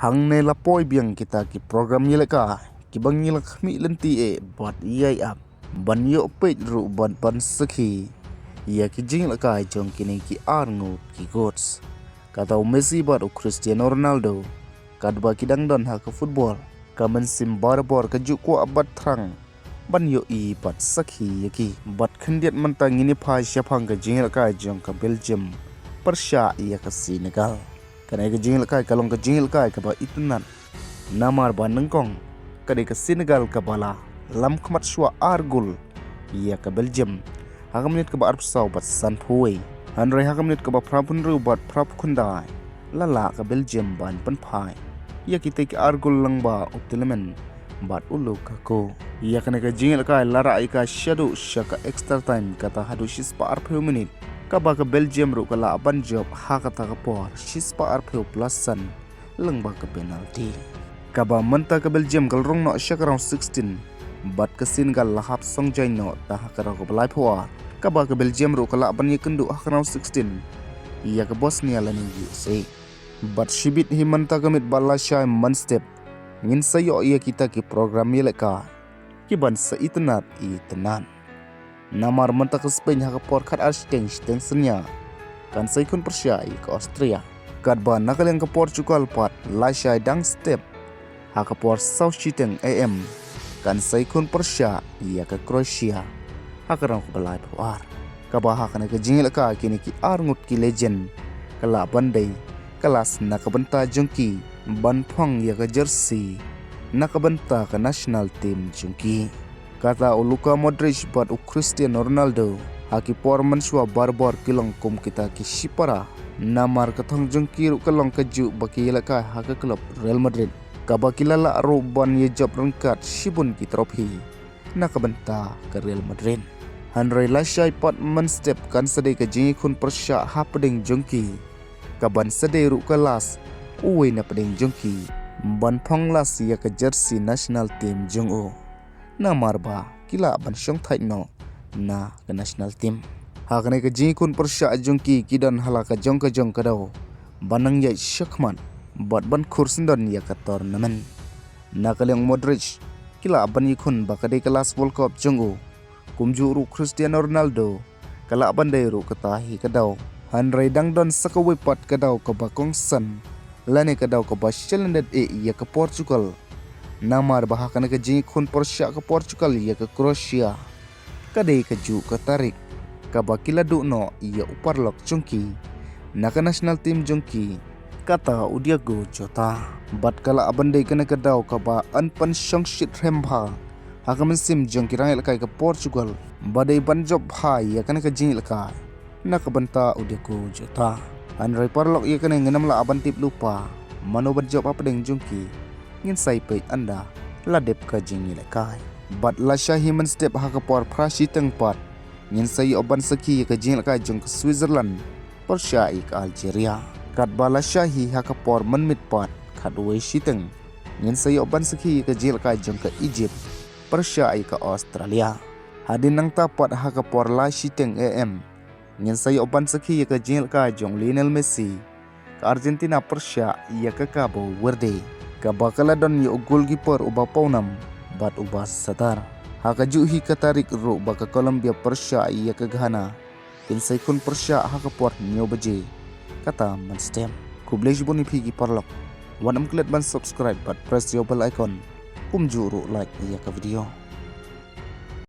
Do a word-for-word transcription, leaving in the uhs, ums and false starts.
Hangne la poi biang kita ki program ïalehkai kiba ngi la khmih lynti eh bad ïai ap ban ïoh peit ruh bad ban sakhi ïa ki jingïalehkai jong kine ki arngut ki coach. Kata u Messi bad u Cristiano Ronaldo, katba ki dang don ha ka football, ka mynsiem barabor ka ju kwah bad thrang ban ïohi bad sakhi ïa ki. Bad khyndiat mynta ngin ïa phai shaphang ka jingïalehkai jong ka Belgium pyrshah ïa ka Senegal. Kane ka jingïalehkai ka long ka jingïalehkai kaba itynnad, namar ba nyngkong ka dei ka Senegal kaba la lam khmat shuwa ar gol ïa ka Belgium ha ka minit kaba arphew saw bad sanphew wei. Hynrei ha ka minit kaba phraphew hynriew bad phraphew khyndai la lah ka Belgium ban pynphai ïa kita ki ar gol lyngba u Tielemans bad u Lukaku. Ïa kane ka jingïalehkai la rah ïa ka shaduh sha ka extra time, kata haduh shispah arphew minit, kaba ka Belgium ruh ka lah ban jop ha kata ka por shispah arphew plus san lyngba ka penalty. Kaba mynta ka Belgium ka la rung noh sha ka round sixteen bad ka Senegal la hap song jaiñ noh tang ha ka round kaba laiphew ar, kaba ka Belgium ruh ka lah ban ïakynduh ha ka round sixteen ïa ka Bosnia lane U S A. Bad shibit hi mynta ka miet ba lashai mynstep ngin sa ïoh ïa kita ki program ïalehkai kiban sa itynnad itynnad. Namar mynta ka Spain ha ka por khatar shiteng, shiteng synñia, kan sa ïakhun pyrshah ïa ka Austria. Katba na ka liang ka Portugal pat lashai dang step ha ka por saw shiteng A M kan sa ïakhun pyrshah ïa ka Croatia ha ka round kaba laiphew ar. Kaba ha kane ka jingïalehkai kine ki arngut ki legend ka lah ban dei ka last na ka bynta jong ki ban phong ïa ka jersey na ka bynta ka national team jong ki. Kata u Luka Modric bad u Cristiano Ronaldo ha ki por mynshuwa barabor ki long kum kita ki shipara, namar ka thong jong ki ruh ka long kajuh ba ki ïalehkai ha ka club Real Madrid, kaba ki la lah ruh ban ïajop ryngkat shibun ki trophy na ka bynta ka Real Madrid. Hynrei lashai pat mynstep kan sa dei ka jingïakhun pyrshah hapdeng jong ki, kaban sa dei ruh ka last uwei na pdeng jong ki ban phong last ïa ka jersey national team jong u, namar ba ki lah ban shongthait noh na ka national team. Ha kane ka jingïakhun pyrshah jong ki, ki don ha la ka jong ka jong ka daw ban nang ïaid shakhmat bad ban khur syndon ïa ka tournament. Na ka liang Modric, ki lah ban ïakhun ba ka dei ka last World Cup jong u, kumjuh ruh Cristiano Ronaldo ka lah ban dei ruh kata hi ka daw. Hynrei dang don sa kawei pat ka daw kaba kongsan lane ka daw kaba shalyndet eh ïa ka Portugal, namar ba ha kane ka jingïakhun pyrshah ka Portugal ïa ka Croatia, ka dei kajuh ka tarik kaba ki la duh noh ïa u paralok jong ki na ka national team jong ki, kata u Diogo Jota. Bad ka lah ban dei kane ka daw kaba yn pynshongshit rhem bha ha ka mynsiem jong ki rangïalehkai ka Portugal ba dei ban jop bha ïa kane ka jingïalehkai na ka bynta u Diogo Jota. Hynrei paralok, ïa kane ngin ym lah ban tip lypa mano ban jop hapdeng jong ki, ngin sa ïa peit ynda la dep ka jingïalehkai. Bad lashai hi mynstep ha ka por phra shiteng pat ngin sa ïoh ban sakhi ïa ka jingïalehkai jong ka Switzerland pyrshah ïa ka Algeria. Katba lashai hi ha ka por mynmiet pat khatwei shiteng ngin sa ïoh ban sakhi ïa ka jingïalehkai jong ka Egypt pyrshah ïa ka Australia. Hadien nangta pat ha ka por lai shiteng A M ngin sa ïoh ban sakhi ïa ka jingïalehkai jong Lionel Messi, ka Argentina pyrshah ïa ka Cabo Verde, kaba ka la don ïa u goalkeeper uba pawnam bad uba satar. Ha kajuh hi ka tarik ruh ba ka Colombia pyrshah ïa ka Ghana, kin sa ïakhun pyrshah ha ka por hynñiew baje kata mynstep. Khublei shibun ïa phi ki paralok. Wat ym klet ban subscribe bad press ïa u bell icon, kumjuh ruh like ïa ka video.